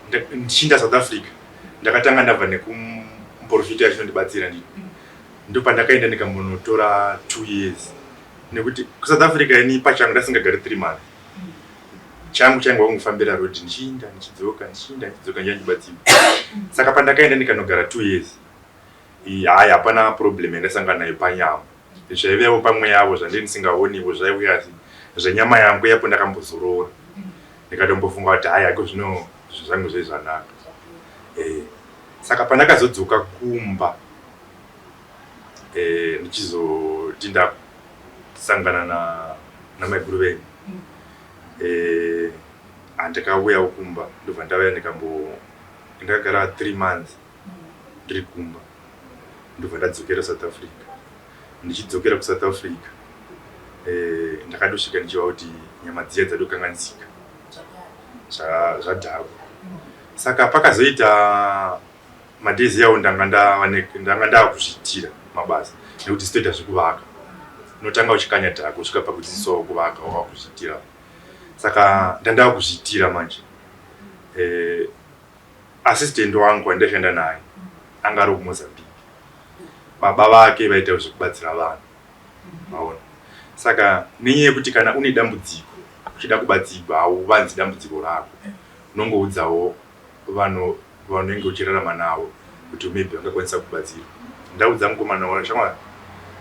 ndichiinda South Africa, ndakatanga ndabva nekumuprofita achinondibatsira. Ndii ndopandakaenda ndikambonotora 2 years, nekuti kuSouth Africa ini pachangu ndasingagari 3 months. Changu chaingova kungofambira road, ndichiinda ndichidzoka, ndichiinda ndichidzoka, ndichandibatsirwa. Saka pandakaenda ndikanogara 2 years, hayi, hapana problem yandasangana nayo panyama. Zvaivewo pamwe yavo zvandii ndisingaoniwo zvaiuya, asi zvenyama yangu yapo ndakambozorora, ndikatombofunga kuti hayi, hako zvino zvinhu zvangu zvei zvanaka. Saka pandakazodzoka kumba, ndichizoti ndasangana namaiguru venyu, handakauyawo kumba, ndobva ndauya ndikambo ndakagara 3 months ndiri kumba, ndobva ndadzokera South Africa. Ndichidzokera kuSouth Africa, ndakatosvika ndichiva kuti nyama dziya dzatokanganisika, zvadhakwa. Saka pakazoita madays yawo ndanga ndava kuzviitira mabasa, nekuti sitoita zvekuvaka, unotanga uchikanya dhaka kusvika pakudzidzisawo kuvaka, wava kuzviitira. Saka ndandava kuzviitira manje. Assistant wangu wandaishanda naye anga ari kuMozambique, baba vake vaita zvekubatsira vanhu, maona. Saka nenyaya yekuti kana une dambudziko uchida kubatsirwa, hauvanzi dambudziko rako, unongoudzawo vanhu vanenge uchirarama navo kuti maybe vangakwanisa kubatsira. Ndaudza mukomana wa shamwari,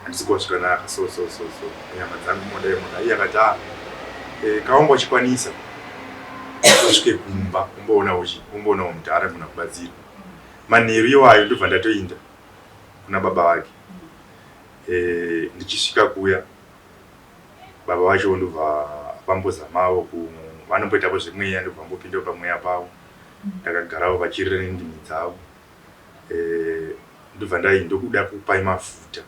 handisi kuwa zvakanaka, so so so so, nyama dzangu modai modai. Iye akati, a kawanga uchikwanisa usvike kumba umboonawo mudhara muna kubatsira. Manheru iwayo ndobva ndatoinda kuna baba vake. Ndichisvika kuya, baba vacho ndobva vambozamawo, vanomboitapo zvemweya, ndobva vambopindawo pamweya pavo. Ndakagarawo vachirira nendimi dzavo. Ndobva ndai ndokuda kupai mafuta.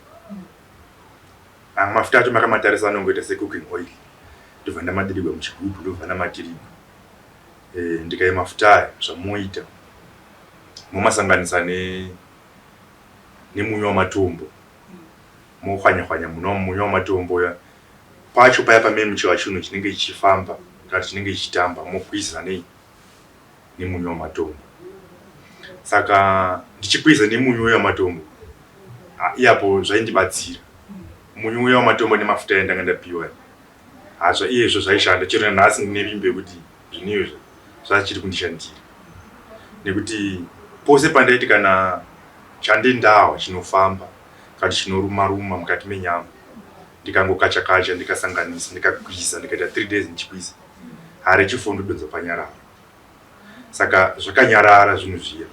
Mafuta acho makamatarisa anongoita secooking oil. Ndobva ndamadirigwa muchigubhu, ndobva ndamatirigwa. Ndikai mafuta aya, zvamoita, momasanganisa nemunyu wamatombo, mohwanya hwanya munyu wamatombo ya pacho paya pamene muchiva chinhu chinenge chichifamba kana chinenge chichitamba, mokwiza nei nemunyu wamatombo. Saka ndichikwiza nemunyu uya wamatombo, iyapo zvaindibatsira. Munyu uya wamatombo nemafuta ayandanga ndapiwa hazva iyezvo zvaishanda. Chero nanhasi ndine vimbo yekuti zvinhu izvo zvachiri kundishandira, nekuti pose pandaiti kana chandendawa chinofamba kana chinoruma ruma mukati menyama, ndikangokacha kacha, ndikasanganisa, ndikagwiza, ndikaita 3 days ndichigwiza, hari chifondodonza panyarara. Saka zvakanyarara zvinhu zviya,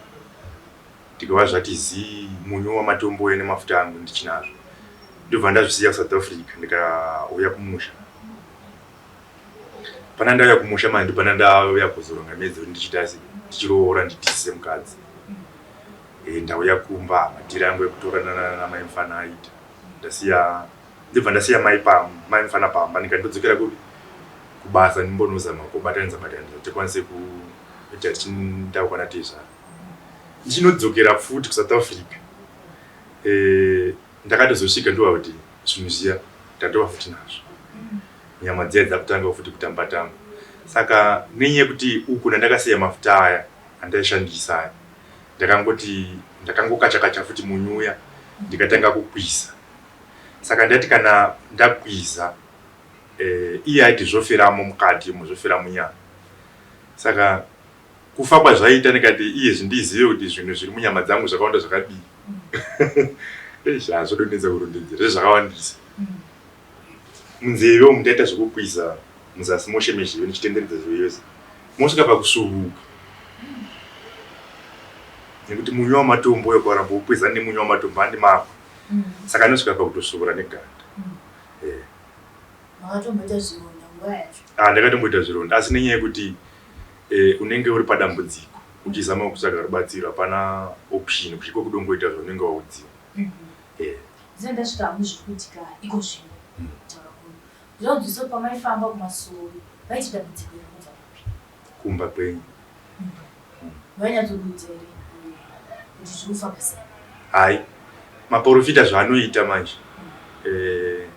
ndikava zvati zii. Munyu wamatombo uya nemafuta angu ndichinazvo, ndobva ndazvisiya kuSouth Africa, ndikauya kumusha. Pana ndauya kumusha manje, ndopana ndauya kuzoronga medzi kuti ndichiita sei, ndichiroora, nditise mukadzi. Ndauya kumba, madhiri angu ekutora namai mufana aita, ndasiya, ndobva ndasiya mai mufana pamba, ndikati kupi kubasa, ndimbonozama kubatanidza batanidza tikwanise kuita tichindakwana tezvara. Ndichinodzokera futi kuSouth Africa, ndakatozosvika ndova kuti zvinhu zviya ndatova futi nazvo, nyama dziya dzakutanga futi kutamba tamba. Saka nenyaya yekuti uku ndandakasiya mafuta aya andaishandisa aya, ndakangoti ndakangokacha kacha futi munyu uya, ndikatanga kukwisa. Saka ndati kana ndakwiza eh, iye aiti zvoferamo mukati umo zvofera munyama. Saka kufa kwazvaita ndikati iye zvindizive kuti zvinhu zviri munyama dzangu zvakawanda zvakadii. Eish, ah, zvodonetsa kurondedzera zvezvakawandisa. Munzeve umu ndaita zvekukwiza muzasi moshe mezheve ndichitenderedza zheve yose mosvika pakusvuvuka nekuti munyu wamatombo uyo ukaramba ukwiza nemunyu wamatombo handi mako mm. saka anosvika pakutosvuvura neganda mm. eh. Makatomboita zvironda nguva yacho? Ah, ndakatomboita zvironda asi nenyaya yekuti eh, unenge uri padambudziko uchizama kutsvaga rubatsiro hapana option kusvika kudongoita zvaunenge waudziwa mm -hmm. eh. Ndisati ndasvika hangu zviri kuitika iko zvino mm. kutaura kuno ndinoda kunzwisisa kuti pamaifamba kumasowe vaiti dambudziko iri kubva kupi kumba kwenyu mm. mm. vainyatsokuudza here kuti zviri kufamba sei hayi maporofita zvaanoita manje mm. eh,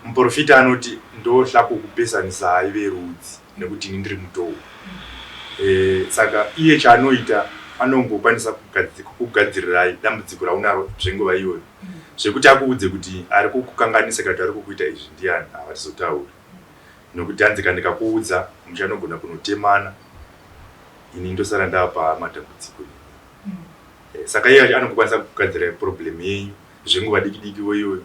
muporofita anoti ndohla kukupesanisai verudzi nekuti ini ndiri mutowo mm. eh, saka iye chaanoita anongokwanisa kugadzirirai dambudziko raunaro zvenguva iyoyo Zvekuti akuudze kuti ari kukukanganisa kana kuti ari kukuita izvi ndiani havatizotauri nokuti hanzi kana ndikakuudza muchanogona kunotemana ini ndosara ndapa matambudziko ini. Eh, saka iye anongokwanisa kugadzira problem yenyu zvenguva diki diki iyoyo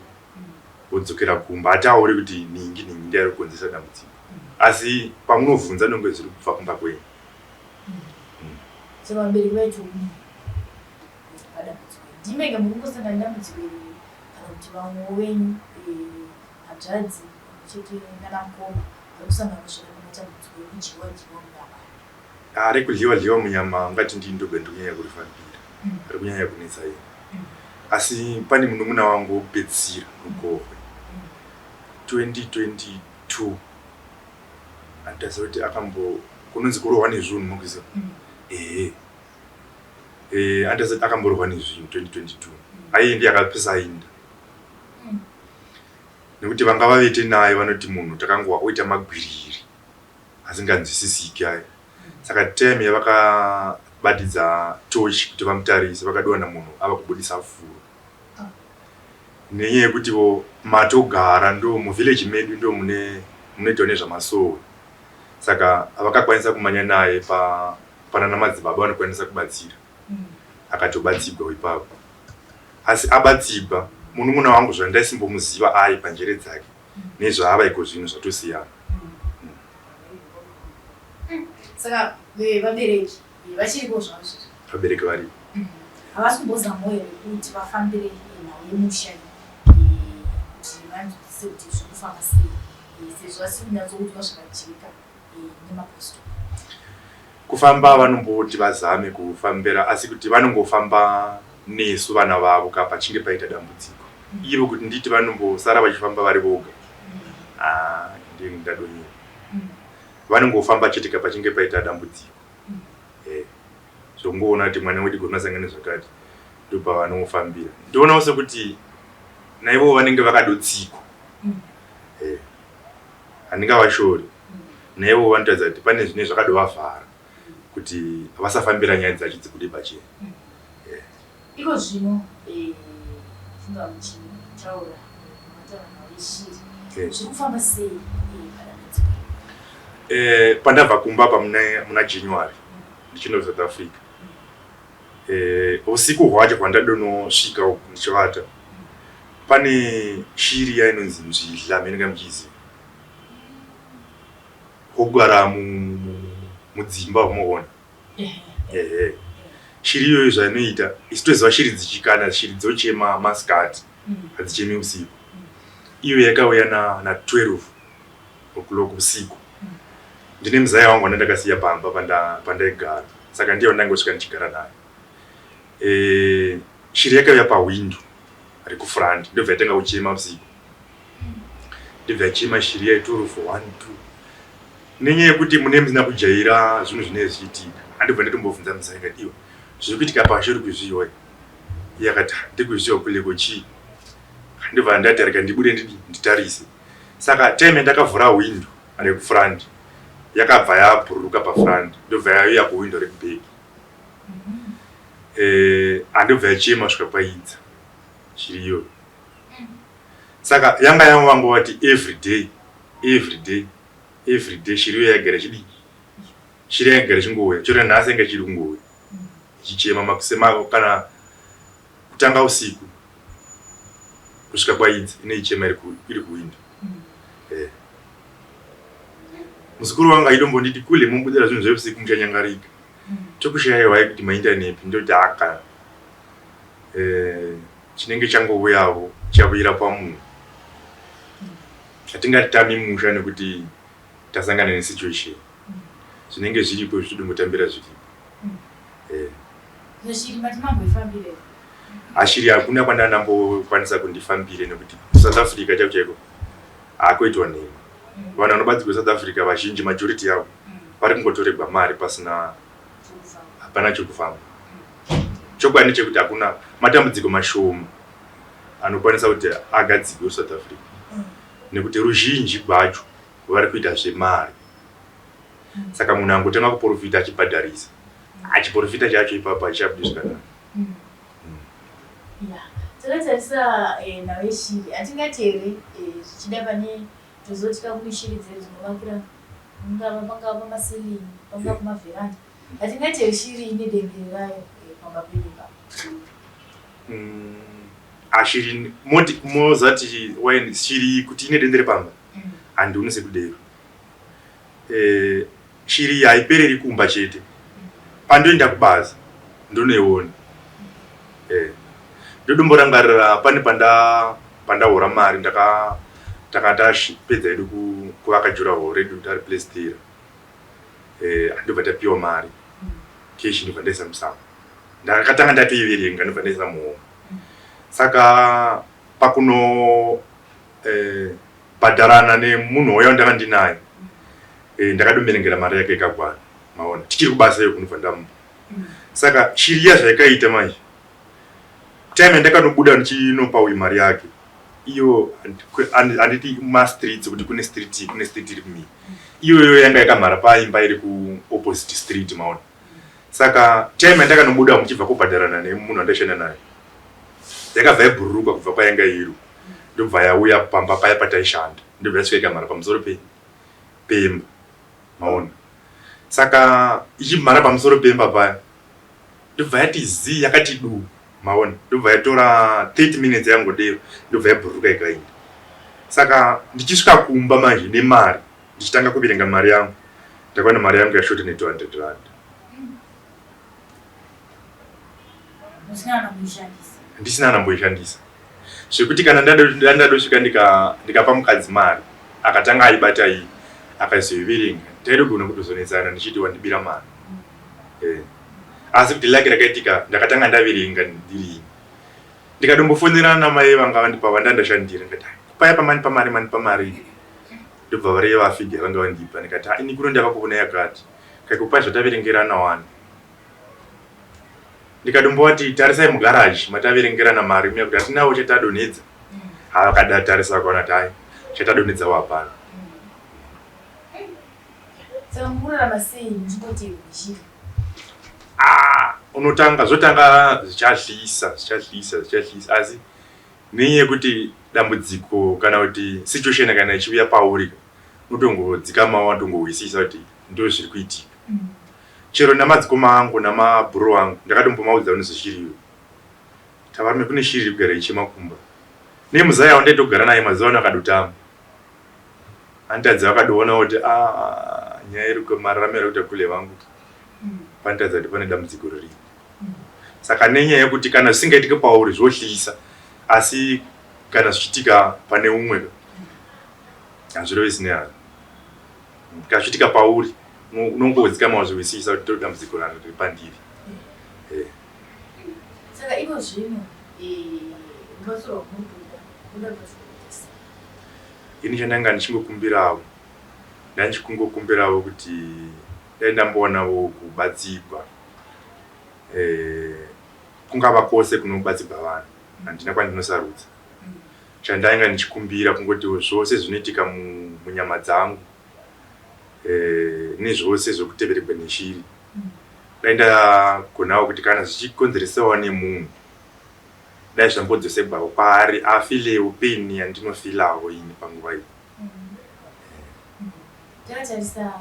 wodzokera kumba atauri kuti nhingi nhingi ndiye ari kukonzeresa dambudziko asi pamunovhunza nonge zviri kubva kumba kwenyu. Saka vabereki vaiti Padambudziko iri ndimi mega muri kungosangana nedambudziko iri here kana kuti vamwewo venyu hanzvadzi pamwe chete nana mukoma vari kusangana zvakare nematambudziko ekudyiwa dyiwa munyama aya? Ah, rekudyiwa dyiwa munyama ungati ndini ndoga ndiri kunyanya kurifambira mm. ari kunyanya kunetsa ini mm. asi pane munun'una wangu wokupedzisira mugohwe mm. 2022 handitaziva kuti akambo kunonzi kurohwa nezvunhu mukuziva mm. ehe Eh, andasati akamborwa nezvinhu 2022 aiye ndiye akapisa ainda mm. nekuti vanga vavete naye vanoti munhu takangowa oita magwiriri asinganzwisisiki ayo saka time yavakabatidza torch kuti vamutarise vakadiwana munhu ava kubudisa furo ah. nenyaya yekuti vo matogara ndo muvillage medu ndo mune munoitwa nezvamasowe saka vakakwanisa kumanya naye pa panana madzibaba vanokwanisa kubatsira mm. akatobatsigwa ipapo asi abatsigwa munun'una wangu zvandaisimbomuziva ayi panjere dzake mm. nezvaava iko zvino zvatosiyana mm. mm. Saka vabereki vachiriko zvavo izvozvo? Vabereki variko. Havasi kumbozamawo here kuti vafambire nhau yemusha kuti vanzwisise kuti zviri kufamba sei sezvo vasiri kunyatsoudzwa zvakajeka nemapostori? Kufamba vanomboti vazame kufambira asi kuti vanongofamba nesu vana vavo ka pachinge paita dambudziko. Ivo kuti nditi vanombosara vachifamba vari voga. Ah, ndini ndadonyera. Vanongofamba chete ka pachinge paita dambudziko. Eh. Zvongoona kuti mwana wedu gona sangana zvakati ndopavanofambira. Ndoonawo sekuti naivo vanenge vakadotsikwa. Eh. Handingavashori. Naivo vanotaridza kuti pane zvine zvakadovavhara kuti vasafambira nyaya dzacho dzibude pachena. Eh. Iko zvino eh, funga muchitaura mataura nhau yeshiri eh. Zviri kufamba sei padambudziko? Eh, pandabva kumba pa muna January ndichienda kuSouth Africa eh, usiku hwacho hwandadonosvika uku ndichivata pane shiri yainonzi nzvidla mene kamuchiziva hogara mudzimba humoona ehe shiri iyoyo zvainoita isu toziva shiri dzichikana shiri dzochema masikati mm. hadzichemi usiku mm. iyo yakauya na, na 12 o'clock usiku mm. ndine muzaya wangu wandandakasiya pamba pandaigara saka ndiye wandangosvika ndichigara naye e, shiri yakauya pahwindo rekufront ndobva yatanga kuchema usiku ndobva yachema shiri yaitoro for one two nenyaya yekuti mune musina kujaira zvinhu zvinenge zvichiitika andibva ndatombobvunza muzaya ndikati iwe zviri kuitika pashe uri kuzviwa iye akati ndikuzviwa kuleko chii ndibva ndati rega ndibude ndidi nditarise saka time yandakavhura window rekufront yakabva yabhururuka pafront ndobva yauya kuwindow rekubheki eh, andobva yachema svika kwaidza shiri iyoyo. Saka yanga yavangova every day, every day, every day shiri iyo yaigara ichidii, shiri yaigara ichingouya chero nhasi yanga ichiri kungouya ichichema makusema kana kutanga usiku kusvika kwaidza inoichema iri kuwindo. Muzukuru wangu aitombonditi kule mobudira zvinhu zveusiku muchanyangarika, tokushayaiwai kuti mainda nepi. Ndoti aka chinenge changouyawo chavuyira pamunhu, hatingatami musha nekuti tasangana nesituation. Zvinenge zviripo zvichidongotambira zviripo. Ashiri hakuna kwandandambokwanisa kundifambire nekuti South Africa chaiko chaiko haakuitwa nhema. Vanhu vanobatsirwa South Africa vazhinji, majority yavo vari kungotoregwa mari pasina, hapana chekufamba. Chokwadi ndechekuti hakuna, matambudziko mashoma anokwanisa kuti agadzirwe kuSouth Africa nekuti ruzhinji gwacho vari kuita zvemari. Saka munhu angotanga kuprofita achibhadharisa, achiprofita chacho ipapo hachabudi zvakanaka. Ya, takatarisa nhau yeshiri, hatingati here zvichida pane tozotya kune shiri dzedu dzinovakira mungava pangava pamaceiling, pangava pamavheranda? Hatingati here shiri ine dendere rayo pamba pedu ipapo? Ashiri moti mozati waini shiri kuti ine dendere pamba, handioni sekudero. Shiri haipereri kumba chete, pandoenda kubasa ndonoiona. Ndodomborangarira pane pandahora mari, taka tapedza hedu kuvaka juraho redu, tariplastira, ndobva tapiwa mari cash, ndobva ndaisa musango. Ndakatanga ndatoiverenga, ndobva ndaisa muhomwe. Saka pakuno bhadharana nemunhu uya wandanga ndinaye, ndakadomerengera mari yake ikakwana, maona, tichiri kubasa iyo kunobva ndamupa. Saka shiri iya zvaikaita manje, time yandakanobuda ndichinopa uyu mari yake iyo, handiti mastreets kuti kune street, kune street iri kumii, iyoyo yanga yakamhara paimba iri kuopposite street, maona. Saka time yandakanobuda muchibva kubhadharana nemunhu wandaishanda naye, yakabva yabhururuka kubva kwayanga iri, ndobva yauya pamba paya pataishanda, ndobva yasvika ikamhara pamusoro pemba, maona. Saka ichimhara pamusoro pemba paya, ndobva yati zii, yakati du, maona, ndobva yatora 30 minutes yangodero, ndobva yabhururuka ikaenda. Saka ndichisvika kumba manje nemari, ndichitanga kuverenga mari yangu, ndakaona mari yangu yashota ne200 rand. Ndisina anamboishandisa, zvekuti kana ndadosvika ndikapa mukadzi mari, akatanga aibata iyi akazoiverenga, taidogona kutozonetsana ndichiti wandibira mari. Asi kuti lake rakaitika, ndakatanga ndaverenga ndirini, ndikadombofonerana namai vanga vandipa vandandashandira, ndikati paya pamandipa mari, mandipa mari, ndobva vareva figure vanga vandipa. Ndikati ini kuno ndava kuona yakati kaikupa zvataverengerana wani. Ndikadombovati tarisai mugaraji mataverengerana mari muya kuti hatinawo chatadonhedza. Havakada tarisa, vakaona kuti hai, chatadonhedzawo hapana. Saka mukurarama sei muchingoteerwa neshiri? Ah, unotanga zvotanga zvichahlisa, zvichahlisa, zvichahlisa, asi nenyaya yekuti dambudziko kana kuti situation kana ichiuya pauri, unotongodzikamawo, watongohwisisa kuti ndo zviri kuitika. Chero namadzikoma angu namabhuru angu ndakatombomaudza nezveshiriyo, tavarume kune shiri iri kugara ichema kumba. Nemuzaya wandaitogara naye mazuva ano akadotama anitadza, vakadoona kuti a nyaya iri mararamiro ekuita kule vangu, panitadza kuti pane dambudziko riripo. Saka nenyaya yekuti kana zvisingaitike pauri zvohlisa, asi kana zvichiitika pane umwe hazvirovesi nehana. Kana zvichiitika pauri unongodzikama wazviwisisa kuti ndo dambudziko riri pandiri. Saka iko zvino rubatsiro rwamuri kuda, kuda rubatsiro rwakaita sei? Ini chandanga ndichingokumbirawo, ndandichikungokumbirawo kuti dai ndambowanawo kubatsigwa, kungava kwose kunobatsigwa vanhu, handina kwandinosarudza. Chandainga ndichikumbira kungoti zvose zvinoitika munyama dzangu nezvose zvekuteveregwa neshiri, dai ndagonawo kuti kana zvichikonzeresewawo nemunhu. Dai zvambodzosegwawo kwaari afilewo pain yandinofilawo ini panguva iyi. Takatarisa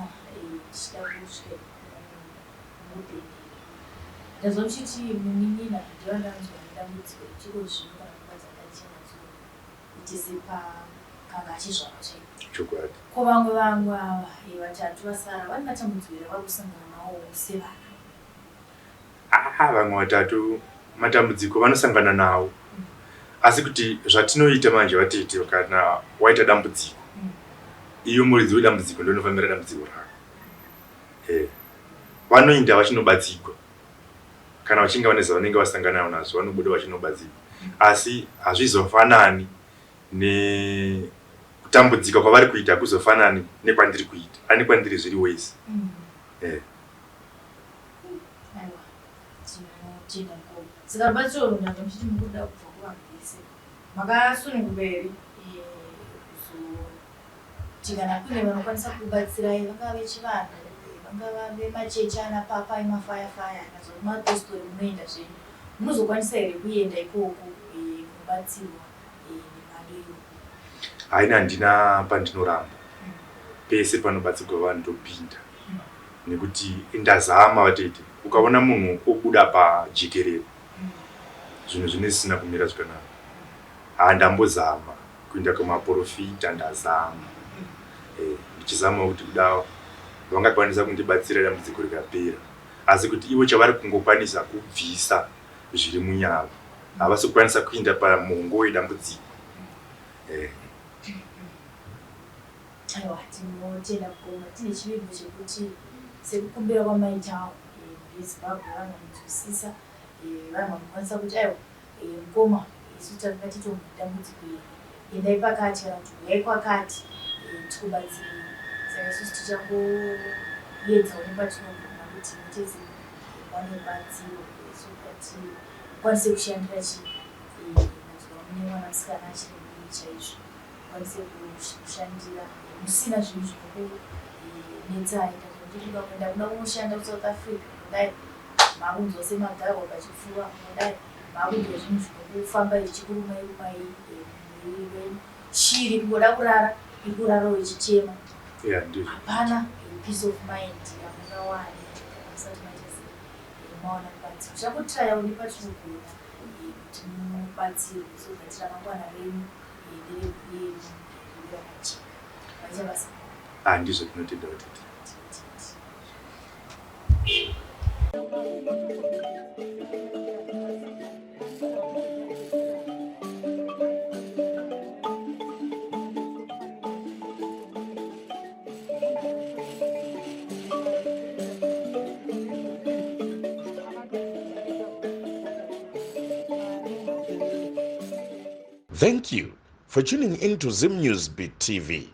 tichida kusvika mupendero, ndazwa muchiti munin'ina ndivandanzwa nedambudziko rechiko zvino kana nguva dzakachinatsoite sepakanga achizvarwa chaipo. Chokwadi. Ko vamwe ava vatatu vasara vane matambudziko here avari kusangana nawo sevana? Ah, vamwe vatatu matambudziko vanosangana nawo, asi kuti zvatinoita manje vatete, kana waita dambudziko, iyo muridzi wedambudziko ndonofambira dambudziko rako. Vanoenda vachinobatsigwa kana vachinge vane zvavanenge vasangana nazvo, vanobuda vachinobatsigwa, asi hazvizofanani nekutambudzika kwavari kuita, hakuzofanani nekwandiri kuita. Ani kwandiri zviri wese. Aiwa, tinotenda mukoma. Saka rubatsiro urwu ndanga muchiti mukuda kubva kuvanhu vese, makasununguka here kuzoti kana kune vanokwanisa kukubatsirai, vangava vechivanhu, vangava vemachechi ana papa emafaya faya, nazo mapostori, munoenda zvenyu, munozokwanisa here kuenda ikoko kunobatsirwa nemhando iyoyo? Haina, handina pandinoramba. Pese panobatsirwa vanhu ndopinda, nekuti ndazama vatete. Ukaona munhu obuda pajekerere, zvinhu zvine zvisina kumira zvakanaka. Handambozama kuenda kumaprofita, ndazama ndichizama kuti kuda vangakwanisa kundibatsira dambudziko rikapera, asi kuti ivo chavari kungokwanisa kubvisa zviri munyama, havasi kukwanisa kuinda pamongo wedambudziko. Aiwa, tinotenda mukoma. Tine chivimbo chekuti sekukumbira kwamaitawo veZimbabwe, vanhu vanonzwisisa, vanhu vanokwanisa kuti aiwa, mukoma, isu tanga titori dambudziko iri, endai pakati kana kuti huyai kwakati, tikubatsirei. Saka isusu tichangoedzawo nepatinogona kuti muteze mwane rubatsiro so that mukwanise kushandira chi mazuva mune mwana musikana achiri mudiki chaizvo, mukwanise kushandira musina zvinhu zvinokunetsai. Ndazonditi ukaenda kuda kunoshanda kuSouth Africa, kudai makunzwa semagarwa pachipfuva, kudai makunzwa zvinhu zvinokufamba zvichikurumai rumai muviri wenyu, shiri kungoda kurara ikurarawo ichichema. Yeah, ndizvo. Hapana peace of mind yamungawane kana musati maita sei, mawana rubatsiro. Tichakutrayawo nepatinogona kuti mubatsirwe so that ramangwana renyu nderemhuri yenyu rive rakajeka. Maita basa. Ah, ndizvo, tinotenda vatete. Tinotenda. Thank you for tuning in to Zim News Beat TV.